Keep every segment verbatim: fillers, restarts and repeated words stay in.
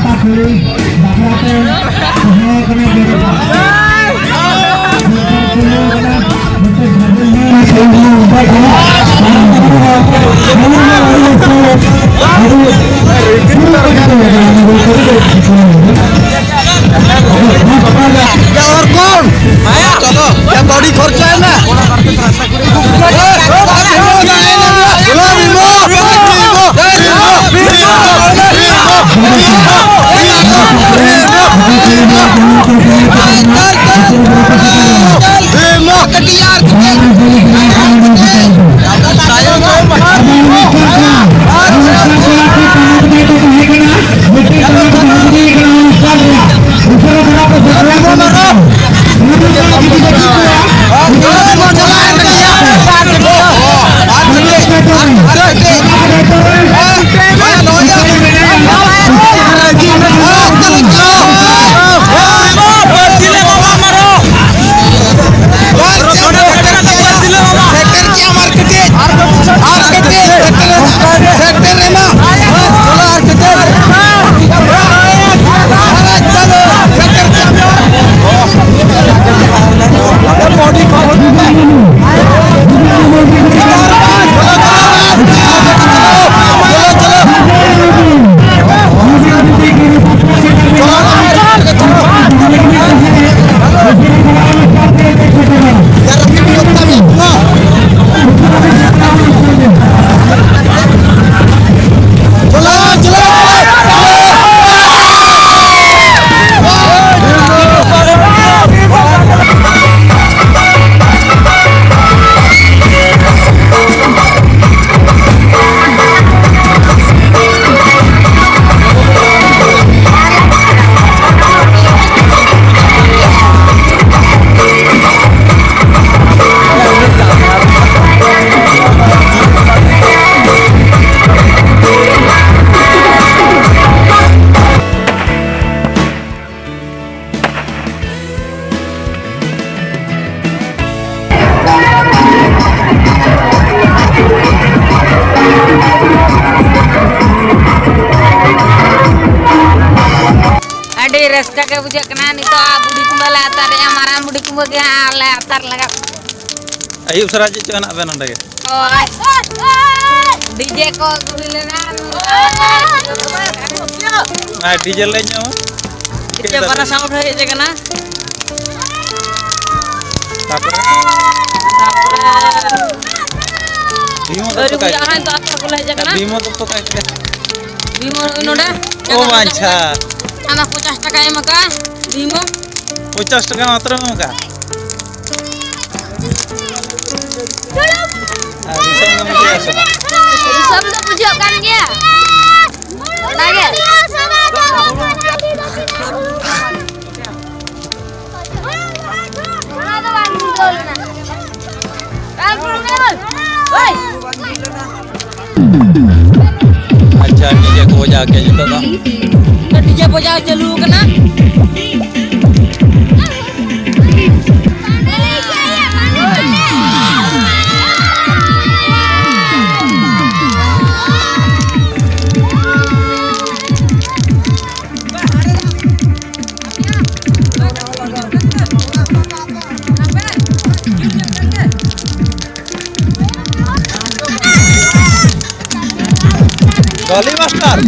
ᱠᱷᱟᱹᱞᱤ ᱵᱟᱠᱷᱨᱟ ᱛᱮ ᱛᱟᱦᱮᱸ ᱠᱟᱱᱟ ᱡᱮ क्या और कौन? चलो, क्या बॉडी खर्चा है ना? ᱵᱩᱡᱷᱟᱹᱜ ᱠᱟᱱᱟ, ᱱᱤᱛᱚᱜ ᱵᱩᱰᱷᱤ ᱠᱩᱢᱵᱟᱹ ᱞᱮ ᱟᱛᱟᱨᱮᱜᱼᱟ, ᱢᱟᱨᱟᱝ ᱵᱩᱰᱷᱤ ᱠᱩᱢᱵᱟᱹ ᱜᱮ ᱦᱟᱸᱜ ᱞᱮ ᱟᱛᱟᱨ ᱞᱟᱜᱟᱜ᱾ ᱟᱹᱭᱩᱵ ᱥᱟᱨᱟ ᱪᱮᱫ ᱪᱚ ᱦᱮᱱᱟᱜ ᱯᱮ ᱱᱚᱸᱰᱮ ᱜᱮ? ᱦᱳᱭ᱾ ᱰᱤᱡᱮ ᱠᱚ ᱟᱹᱜᱩ ᱦᱩᱭ ᱞᱮᱱᱟ᱾ ᱟᱨ ᱰᱤᱡᱮ ᱞᱮ ᱧᱟᱢᱟ᱾ ᱰᱤᱡᱮ ᱵᱟᱨᱟ ᱥᱟᱣᱩᱱᱰ ᱦᱮᱡ ᱟᱠᱟᱱᱟ᱾ ᱛᱟᱯᱚᱨᱮ? ᱛᱟᱯᱚᱨᱮ ᱵᱷᱤᱢᱚ ᱫᱚ ᱟᱹᱣᱨᱤ ᱛᱚ ᱠᱟᱭ ᱵᱩᱡᱷᱟᱹᱜ ᱠᱟᱱᱟ, ᱱᱤᱛᱚᱜ ᱟᱛᱳ ᱠᱚᱞᱮ ᱦᱮᱡ ᱟᱠᱟᱱᱟ᱾ ᱵᱷᱤᱢᱚ ᱫᱚ ᱛᱚ ᱠᱟᱭ ᱠᱟᱱᱟ᱾ ᱵᱷᱤᱢᱚ ᱱᱚᱜᱼᱚᱭ ᱱᱚᱰᱮ᱾ ᱚ ᱵᱟᱧᱪᱷᱟ᱾ ᱦᱟᱱᱟ ᱯᱚᱧᱪᱟᱥ ᱴᱟᱠᱟ ᱮᱢ ᱟᱠᱟᱫ ᱵᱷᱤᱢᱚ᱾ ᱯᱚᱧᱪᱟᱥ ᱴᱟᱠᱟ ᱢᱟᱛᱨᱚ ᱮᱢ ᱟᱠᱟᱫ᱾ ᱟᱨ ᱫᱤᱥᱚᱢ ᱫᱚ ᱵᱩᱡᱷᱟᱹᱜ ᱟᱥᱮ ᱵᱟᱝ? ᱫᱤᱥᱚᱢ ᱫᱚ ᱵᱩᱡᱷᱟᱹᱜ ᱠᱟᱱ ᱜᱮᱭᱟ᱾ ᱚᱱᱟᱜᱮ᱾ ᱚᱱᱟ ᱫᱚ ᱵᱟᱝ ᱵᱩᱡᱷᱟᱹᱣ ᱞᱮᱱᱟ᱾ ᱵᱟᱝ ᱵᱩᱡᱷᱟᱹᱣ᱾ ᱦᱳᱭ᱾ ᱟᱪᱪᱷᱟ, ᱰᱤᱡᱮ ᱠᱚ ᱵᱟᱡᱟᱣ ᱠᱮᱫ ᱱᱤᱛᱚᱜ ᱫᱚ᱾ ᱰᱤᱡᱮ ᱵᱟᱡᱟᱣ ᱪᱟᱹᱞᱩ ᱟᱠᱟᱱᱟ᱾ ᱜᱚᱞᱤ ᱢᱟᱥᱴᱟᱨ᱾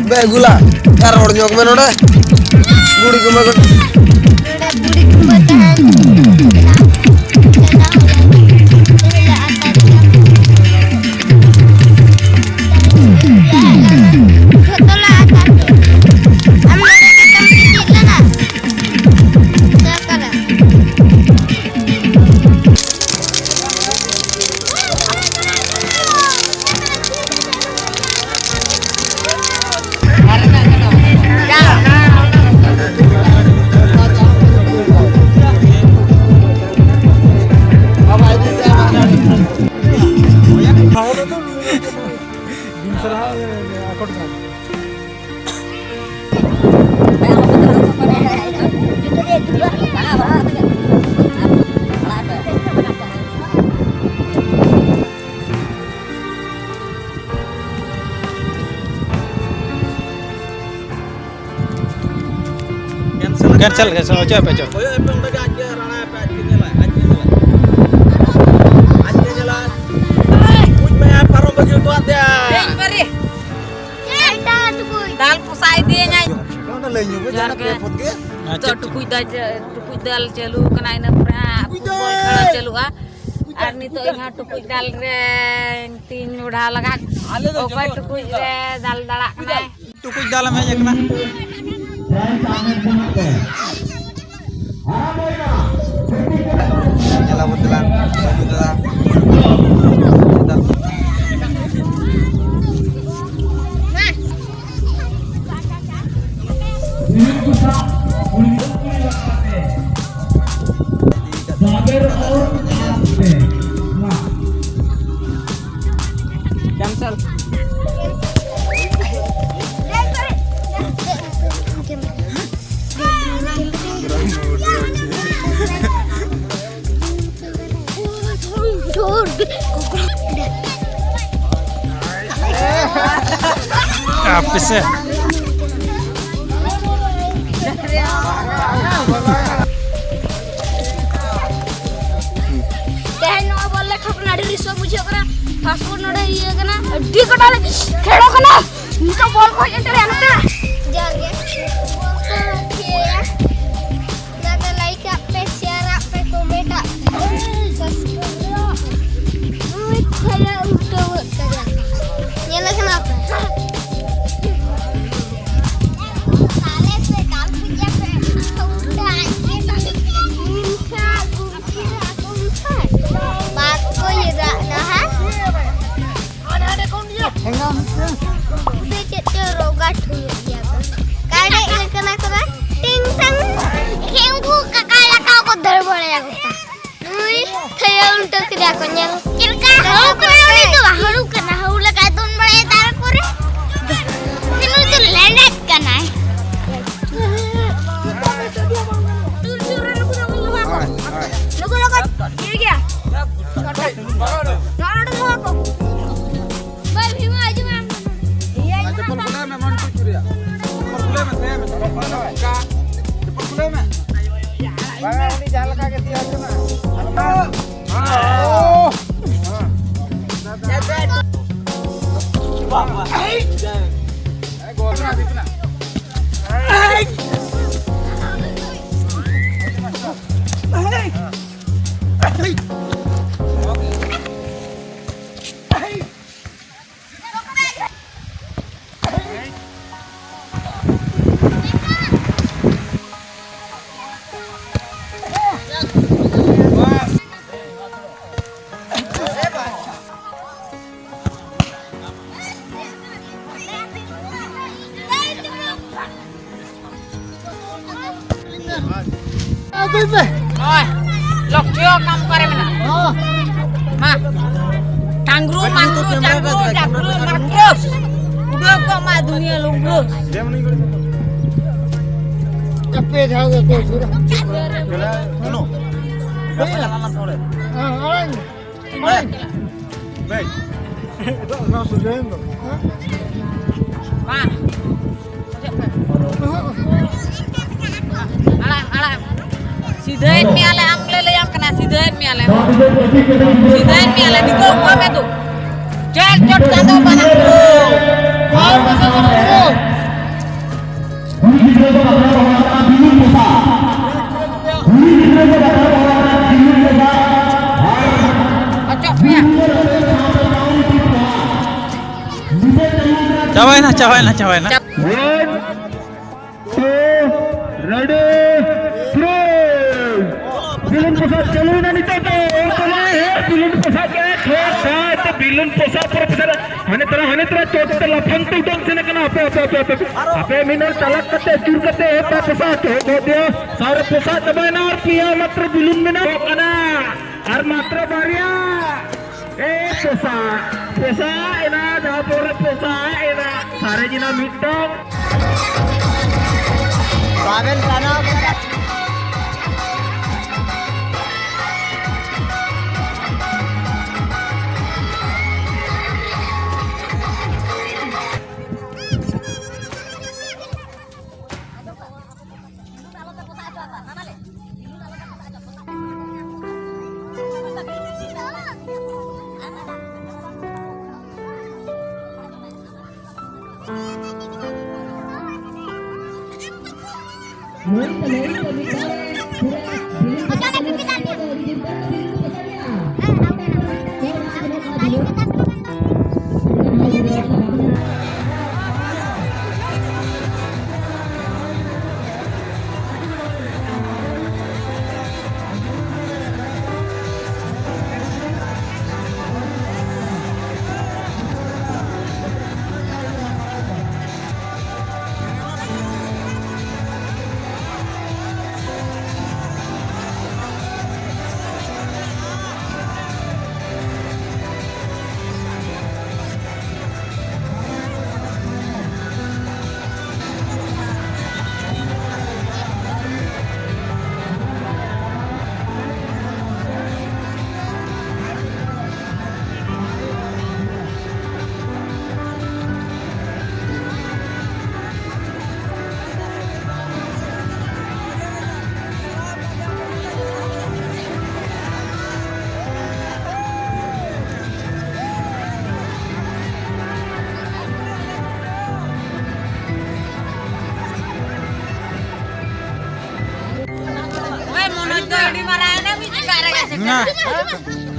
ᱵᱮ ᱜᱩᱞᱟ, ᱟᱨ ᱨᱚᱲ ᱧᱚᱜ ᱢᱮ ᱱᱚᱰᱮ᱾ ᱵᱩᱲᱤ ᱠᱚ ᱢᱮ ᱜᱚᱴᱟ᱾ ᱱᱚᱰᱮ ᱵᱩᱲᱤ ᱠᱚ ᱢᱮ ᱛᱟᱦᱮᱱ᱾ ᱡᱷᱚᱛᱚ ᱞᱮ ᱟᱛᱟᱨ ᱠᱮᱫᱟ᱾ ᱟᱢ ᱱᱚᱰᱮ ᱜᱮ ᱛᱟᱢ ᱜᱤᱛᱤᱡ ᱞᱮᱱᱟ? ᱥᱮ ᱚᱠᱟᱨᱮ? ᱠᱮᱱᱥᱮᱞ, ᱠᱮᱱᱥᱮᱞ, ᱚᱪᱚᱜ ᱯᱮ, ᱚᱪᱚᱜ ᱯᱮ᱾ ᱦᱳᱭ, ᱟᱯᱮ ᱚᱸᱰᱮ ᱜᱮ ᱟᱡ ᱜᱮ ᱨᱟᱲᱟᱭ ᱯᱮ, ᱟᱡ ᱜᱮ ᱧᱮᱞᱟᱭ, ᱟᱡ ᱜᱮ ᱧᱮᱞᱟᱭ, ᱟᱡ ᱜᱮ ᱧᱮᱞᱟᱭ᱾ ᱵᱩᱡᱽ ᱢᱮ, ᱯᱟᱨᱚᱢ ᱵᱟᱹᱜᱤ ᱦᱚᱴᱚᱣᱟᱫ ᱫᱮᱭᱟ᱾ ᱫᱮᱡ ᱯᱟᱹᱨᱤ᱾ ᱫᱟᱞ ᱯᱚᱥᱟᱜ ᱤᱫᱤᱭᱟᱹᱧᱟᱭ᱾ ᱚᱸᱰᱮ ᱞᱟᱹᱭ ᱧᱚᱜ ᱢᱮ, ᱡᱚᱦᱟᱨ ᱡᱟᱦᱟᱸ ᱜᱮ᱾ ᱯᱮ ᱯᱷᱩᱴ ᱜᱮ᱾ ᱱᱤᱛᱚᱜ ᱴᱩᱠᱩᱡ ᱫᱟᱜ ᱪᱟ-, ᱴᱩᱠᱩᱡ ᱫᱟᱞ ᱪᱟᱹᱞᱩ ᱠᱟᱱᱟ, ᱤᱱᱟᱹ ᱯᱚᱨᱮ ᱦᱟᱸᱜ ᱯᱷᱩᱴᱵᱚᱞ ᱠᱷᱮᱞ ᱪᱟᱹᱞᱩᱜᱼᱟ᱾ ᱟᱨ ᱱᱤᱛᱚᱜ ᱤᱧ ᱦᱚᱸ ᱴᱩᱠᱩᱡ ᱫᱟᱞ ᱨᱮ ᱛᱤᱧ ᱢᱚᱰᱷᱟᱣ ᱞᱟᱜᱟᱫ᱾ ᱚᱠᱚᱭ ᱴᱩᱠᱩᱡ ᱨᱮ ᱫᱟᱞ ᱫᱟᱲᱟᱜ ᱠᱟᱱᱟᱭ? ᱴᱩᱠᱩᱡ ᱫᱟᱞᱮᱢ ᱦᱮᱡ ᱟᱠᱟᱱᱟ? ᱧᱮᱞ ᱟᱵᱚ ᱫᱮᱞᱟ, ᱵᱟᱹᱵᱩ ᱫᱟᱫᱟ᱾ Cancel. ᱟᱯᱮ ᱥᱮ᱾ ᱛᱮᱦᱮᱧ ᱱᱚᱣᱟ ᱵᱚᱞ ᱞᱮ ᱠᱷᱮᱞ ᱠᱟᱱᱟ, ᱟᱹᱰᱤ ᱨᱟᱹᱥᱠᱟᱹ ᱵᱩᱡᱷᱟᱹᱜ ᱠᱟᱱᱟ᱾ ᱯᱷᱟᱥᱴ ᱵᱚᱞ ᱱᱚᱰᱮ ᱤᱭᱟᱹ ᱠᱟᱱᱟ, ᱟᱹᱰᱤ ᱠᱟᱴᱟ ᱞᱮ ᱠᱷᱮᱞᱚᱜ ᱠᱟᱱᱟ᱾ ᱱᱤᱛᱚᱜ ᱵᱚᱞ ᱠᱚ ᱦᱮᱡ ᱮᱱ ᱛᱟᱞᱮᱭᱟ ᱱᱚᱛᱮ᱾ ᱡᱚᱦᱟᱨ ᱜᱮ᱾ ᱵᱚᱞ ᱠᱚ ᱛᱷᱤᱭᱟᱹᱭᱟ᱾ ᱚᱱᱟᱛᱮ ᱞᱟᱭᱤᱠ ᱟᱜ ᱯᱮ, ᱥᱮᱭᱟᱨ ᱟᱜ ᱯᱮ, ᱠᱚᱢᱮᱱᱴ ᱟᱜ ᱯᱮ, ᱥᱟᱵᱥᱠᱨᱟᱭᱤᱵ ᱟᱜ ᱯᱮ᱾ ᱱᱩᱭ ᱠᱷᱟᱭᱟ ᱩᱞᱴᱟᱹᱣ ᱜᱚᱫ ᱠᱟᱫᱟ᱾ ᱧᱮᱞᱮ ᱠᱟᱱᱟ ᱯᱮ? ᱛᱟᱦᱞᱮ ᱥᱮ ᱠᱟᱞ ᱯᱩᱡᱟᱹ ᱯᱮ ᱩᱞᱴᱟᱹᱣ ᱜᱚᱫ ᱠᱟᱫᱟ᱾ ᱜᱩᱢᱴᱷᱟ, ᱜᱩᱢᱴᱷᱟ, ᱜᱩᱢᱴᱷᱟ᱾ ᱵᱟᱫ ᱠᱚ ᱤᱭᱟᱹ ᱫᱟᱜ ᱫᱟ, ᱦᱮᱸ? ᱦᱮᱸ᱾ ᱪᱮᱫ ᱪᱚ ᱨᱚᱜᱟ ᱴᱷᱩᱭᱮᱫ ᱜᱮᱭᱟ ᱠᱚ᱾ ᱠᱟᱰᱮᱡ ᱞᱮᱠᱟᱱᱟ ᱠᱚ ᱵᱟᱝ? ᱴᱤᱝ ᱴᱟᱝ᱾ ᱮᱠᱷᱮᱱ ᱩᱱᱠᱩ ᱠᱟᱠᱟ ᱞᱮᱠᱟ ᱠᱚ ᱫᱟᱹᱲ ᱵᱟᱲᱟᱭᱟ ᱜᱚᱴᱟ᱾ ᱱᱩᱭ ᱛᱷᱟᱹᱭᱟᱹ ᱩᱞᱴᱟᱹ ᱠᱮᱫᱟ ᱠᱚ, ᱧᱮᱞ᱾ ᱪᱮᱫ ᱞᱮᱠᱟ ᱦᱟᱹᱲᱩ ᱠᱟᱱᱟᱭ ᱩᱱᱤ ᱫᱚ ᱵᱟᱝ, ᱦᱟᱹᱲᱩ ᱠᱟᱱᱟ, ᱦᱟᱹᱲᱩ ᱞᱮᱠᱟᱭ ᱫᱚᱱ ᱵᱟᱲᱟᱭᱟ ᱫᱟᱨᱮ ᱠᱚᱨᱮ᱾ ᱱᱩᱭ ᱫᱚ ᱞᱮᱸᱰᱮᱫ ᱠᱟᱱᱟᱭ᱾ ᱱᱩᱠᱩ ᱫᱚᱠᱚ ᱤᱭᱟᱹ ᱜᱮᱭᱟ᱾ ᱱᱚᱣᱟ ᱱᱚᱰᱮ ᱫᱚᱦᱚ ᱠᱚ᱾ ᱵᱟᱭ ᱵᱷᱤᱢᱟ, ᱦᱤᱡᱩᱜ ᱢᱮ ᱟᱢ ᱫᱚ ᱱᱚᱰᱮ᱾ ᱤᱭᱟᱹ, ᱤᱭᱟᱹ, ᱪᱚᱯᱚᱞ ᱠᱷᱩᱞᱟᱹᱣ ᱢᱮ, ᱢᱚᱱ ᱪᱩᱪᱩᱨᱤᱭᱟ᱾ ᱪᱚᱯᱚᱞ ᱠᱷᱩᱞᱟᱹᱣ ᱢᱮ, ᱛᱟᱦᱮᱸ ᱢᱮ᱾ ᱪᱚᱯᱚᱞ ᱠᱷᱩᱞᱟᱹᱣ ᱢᱮ᱾ ᱵᱟᱝᱟ, ᱩᱱᱤ ᱡᱟᱦᱟᱸ ᱞᱮᱠᱟ ᱜᱮ ᱛᱤ ᱦᱚᱪᱚ ᱢᱟ᱾ ᱟᱞᱚᱢ ᱫᱟᱞᱟ᱾ ᱦᱮᱸ, ᱜᱚᱞ ᱢᱮ, ᱟᱹᱰᱤ ᱠᱟᱱᱟ᱾ ᱟᱹᱜᱩᱭ ᱯᱮ᱾ ᱱᱚᱜᱼᱚᱭ, ᱞᱚᱠᱠᱷᱤᱭᱚ ᱠᱟᱢ ᱚᱠᱟᱨᱮ ᱢᱮᱱᱟᱜᱼᱟ? ᱦᱚᱸ᱾ ᱢᱟ᱾ ᱴᱟᱝᱜᱽᱨᱩ, ᱢᱟᱝᱜᱽᱨᱩ, ᱪᱟᱝᱜᱽᱨᱩ, ᱡᱟᱠᱨᱩ, ᱢᱟᱠᱨᱩ᱾ ᱩᱰᱟᱹᱣ ᱠᱚᱜ ᱢᱟ ᱫᱩᱱᱤᱭᱟᱹ ᱞᱩᱢᱵᱽᱨᱩ᱾ ᱟᱯᱮ ᱡᱟᱦᱟᱸ ᱜᱮ ᱠᱚ ᱥᱩᱨᱟ᱾ ᱦᱮᱸ, ᱟᱲᱟᱝ ᱢᱮ᱾ ᱵᱟᱝ᱾ ᱟᱲᱟᱜ, ᱟᱲᱟᱜ᱾ ᱥᱤᱫᱷᱟᱹᱭᱮᱫ ᱢᱮᱭᱟᱞᱮ, ᱟᱢ ᱞᱮ ᱞᱟᱹᱭᱟᱢ ᱠᱟᱱᱟ, ᱥᱤᱫᱷᱟᱹᱭᱮᱫ ᱢᱮᱭᱟᱞᱮ᱾ ᱥᱤᱫᱷᱟᱹᱭᱮᱫ ᱢᱮᱭᱟᱞᱮ, ᱱᱤᱛᱚᱜ ᱩᱯᱟᱹᱭ ᱢᱮ ᱫᱩ᱾ ᱡᱚᱭ ᱪᱚᱴ ᱪᱟᱸᱫᱚ ᱵᱟᱱᱟ᱾ ᱠᱩᱲᱤ ᱜᱤᱫᱽᱨᱟᱹ ᱫᱚ ᱠᱟᱛᱷᱟ ᱫᱚᱦᱚ ᱠᱟᱱᱟ ᱵᱤᱞᱩᱱ ᱯᱚᱥᱟ᱾ ᱠᱩᱲᱤ ᱜᱤᱫᱽᱨᱟᱹ ᱫᱚ ᱠᱟᱛᱷᱟ ᱫᱚᱦᱚ ᱠᱟᱱᱟ ᱵᱤᱞᱩᱱ ᱯᱚᱥᱟ᱾ ᱚᱪᱚᱜ ᱯᱮᱭᱟ᱾ ᱪᱟᱵᱟᱭᱮᱱᱟ, ᱪᱟᱵᱟᱭᱮᱱᱟ, ᱪᱟᱵᱟᱭᱮᱱᱟ᱾ One, two, ready, three. ᱵᱤᱞᱩᱱ ᱯᱚᱥᱟ ᱪᱟᱹᱞᱩᱭᱮᱱᱟ ᱱᱤᱛᱚᱜ ᱫᱚ᱾ ᱚᱱᱠᱟ ᱢᱟ ᱦᱮᱸ, ᱵᱤᱞᱩᱱ ᱯᱚᱥᱟ ᱜᱮ ᱴᱷᱚᱠ ᱠᱷᱟᱡ ᱛᱮ ᱵᱤᱞᱩᱱ ᱯᱚᱥᱟ ᱯᱚᱨᱮ ᱯᱚᱥᱟ ᱦᱟᱱᱮ ᱛᱟᱨᱟ, ᱦᱟᱱᱮ ᱛᱟᱨᱟ ᱪᱚᱴ ᱛᱮ ᱞᱟᱯᱷᱟᱝ ᱛᱮ ᱩᱰᱟᱹᱝ ᱥᱮᱱ ᱠᱟᱱᱟ᱾ ᱦᱟᱯᱮ, ᱦᱟᱯᱮ, ᱦᱟᱯᱮ, ᱦᱟᱯᱮ᱾ ᱦᱟᱯᱮ ᱢᱤᱫ ᱦᱚᱲ ᱪᱟᱞᱟᱠ ᱠᱟᱛᱮ ᱟᱹᱪᱩᱨ ᱠᱟᱛᱮ ᱦᱮᱡ ᱯᱮ ᱯᱚᱥᱟ ᱦᱚᱪᱚ ᱦᱚᱪᱚ ᱫᱮᱭᱟ᱾ ᱥᱟᱨ ᱯᱚᱥᱟ ᱪᱟᱵᱟᱭᱮᱱᱟ ᱟᱨ ᱯᱮᱭᱟ ᱢᱟᱛᱨᱚ ᱵᱤᱞᱩᱱ ᱢᱮᱱᱟᱜ ᱠᱟᱱᱟ᱾ ᱟᱨ ᱢᱟᱛᱨᱚ ᱵᱟᱨᱭᱟ᱾ ᱮ ᱯᱚᱥᱟ, ᱯᱚᱥᱟ ᱮᱱᱟ, ᱡᱟᱦᱟᱸ ᱯᱚᱨᱮ ᱯᱚᱥᱟ ᱮᱱᱟ᱾ ᱥᱟᱨᱮᱡ ᱮᱱᱟ ᱢᱤᱫᱴᱟᱝ᱾ ᱵᱟᱵᱮᱱ ᱴᱟᱱᱟᱣ ᱠᱟᱫᱟ᱾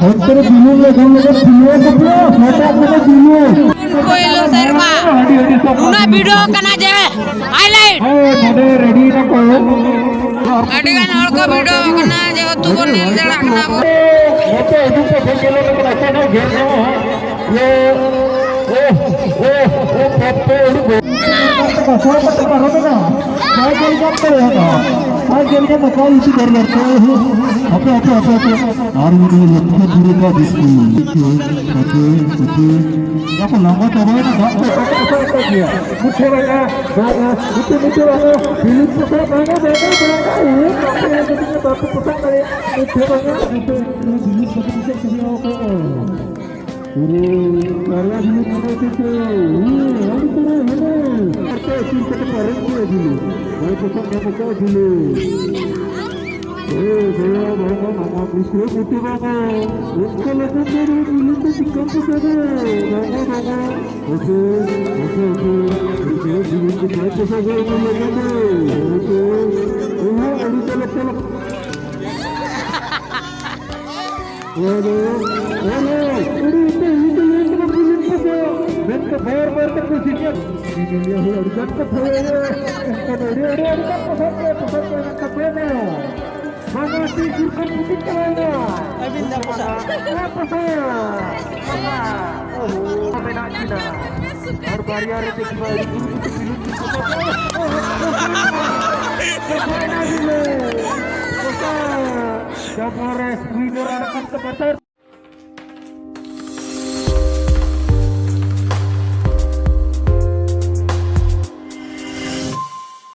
ᱚᱱᱛᱮ ᱨᱮ ᱵᱤᱞᱩᱱ ᱞᱮ ᱫᱚᱱ ᱞᱮᱫᱟ, ᱵᱤᱞᱩᱱ ᱞᱮ ᱫᱚᱱ ᱞᱮᱫᱟ, ᱵᱤᱞᱩᱱ᱾ ᱯᱳᱭᱞᱳ ᱥᱮᱨᱢᱟ᱾ ᱟᱹᱰᱤ, ᱟᱹᱰᱤ ᱥᱟᱨᱦᱟᱣ᱾ ᱱᱩᱱᱟᱹᱜ ᱵᱷᱤᱲ ᱠᱟᱱᱟ ᱡᱮ highlight᱾ ᱦᱳᱭ, ᱱᱚᱰᱮ ᱨᱮᱰᱤ ᱮᱱᱟ ᱠᱚ᱾ ᱟᱹᱰᱤ ᱜᱟᱱ ᱦᱚᱲ ᱠᱚ ᱵᱷᱤᱲ ᱠᱟᱱᱟ, ᱡᱮᱦᱮᱛᱩ ᱵᱚᱱ ᱧᱮᱞ ᱫᱟᱲᱮᱭᱟᱜ ᱠᱟᱱᱟ ᱵᱚᱱ᱾ ᱱᱚᱛᱮ ᱦᱤᱡᱩᱜ ᱯᱮ, ᱠᱟᱹᱡ ᱧᱮᱞᱚᱜ ᱠᱟᱱᱟ, ᱪᱮᱫ ᱦᱚᱸ ᱜᱷᱮᱨ ᱧᱟᱢᱚᱜᱼᱟ᱾ ᱤᱭᱟᱹ, ᱳᱦ, ᱳᱦ, ᱳᱦ, ᱵᱟᱯ ᱨᱮ, ᱟᱹᱰᱤ ᱵᱮᱥ᱾ ᱥᱟᱭᱠᱮᱞ ᱠᱟᱯ ᱛᱮ ᱦᱮᱡ ᱮᱱᱟ᱾ ᱥᱟᱭᱠᱮᱞ ᱠᱟᱯ ᱛᱮ ᱤᱥᱤ ᱫᱚᱨ ᱫᱚᱨ ᱛᱮ᱾ ᱦᱟᱯᱮ, ᱦᱟᱯᱮ, ᱦᱟᱯᱮ, ᱦᱟᱯᱮ᱾ ᱟᱨ ᱢᱤᱫ ᱦᱚᱲ ᱞᱚᱠᱠᱷᱚ ᱫᱷᱩᱨᱤ ᱠᱟ ᱵᱤᱥᱠᱩᱴ᱾ ᱦᱟᱯᱮ, ᱦᱟᱯᱮ᱾ ᱭᱟ ᱠᱚ ᱞᱟᱸᱜᱟ ᱪᱟᱵᱟᱭᱮᱱᱟ, ᱫᱟᱜ ᱠᱚ ᱥᱟᱵ ᱠᱟᱛᱮ ᱜᱮᱭᱟ᱾ ᱢᱩᱴᱷᱟᱹ ᱵᱟᱝᱟ, ᱵᱟᱝᱟ, ᱢᱩᱴᱷᱟᱹ, ᱢᱩᱴᱷᱟᱹ ᱵᱟᱝᱟ, ᱵᱤᱞᱤᱯ ᱯᱚᱥᱟᱜ ᱵᱟᱝᱟ, ᱵᱟᱝᱟ, ᱵᱟᱝᱟ, ᱩᱦ, ᱵᱟᱯᱮ ᱯᱚᱥᱟᱜ ᱫᱟᱲᱮᱭᱟᱜᱼᱟ᱾ ᱢᱩᱴᱷᱟᱹ ᱵᱟᱝᱟ, ᱢᱩᱴᱷᱟᱹ, ᱵᱤᱞᱤᱯ ᱯᱚᱥᱟᱜ ᱪᱮᱫ ᱠᱚ ᱦᱩᱭᱩᱜᱼᱟ? ᱯᱩᱨᱟᱹ ᱠᱟᱨᱭᱟ ᱡᱤᱞᱤ ᱢᱟᱱᱮ ᱪᱮᱫ ᱪᱚ? ᱦᱩᱸ, ᱟᱹᱰᱤ ᱪᱮᱦᱨᱟ ᱦᱮᱱᱟᱜ᱾ ᱟᱨ ᱯᱮ ᱤᱥᱤᱱ ᱠᱟᱛᱮ ᱯᱮ ᱟᱨᱮᱡ ᱠᱮᱫᱟ ᱡᱤᱞᱤ᱾ ᱵᱟᱭ ᱯᱚᱥᱟᱜ ᱧᱟᱢ ᱟᱠᱟᱫ ᱡᱤᱞᱤ᱾ ᱟᱹᱵᱤᱱ ᱫᱚ ᱯᱚᱥᱟ᱾ ᱢᱮᱱᱟᱜ ᱠᱤᱱᱟ᱾ ᱟᱨ ᱵᱟᱨᱭᱟ ᱨᱮ ᱫᱮᱠᱷᱤᱵᱟ, ᱟᱹᱰᱤ ᱡᱳᱨ ᱠᱚ ᱯᱤᱞᱩᱱ ᱠᱚ ᱯᱚᱥᱟ᱾ ᱯᱚᱥᱟ᱾ ᱡᱟᱢᱟ ᱨᱮ ᱥᱩᱭ ᱫᱚ ᱨᱟᱲ ᱠᱟᱱ ᱛᱟᱠᱚᱣᱟ᱾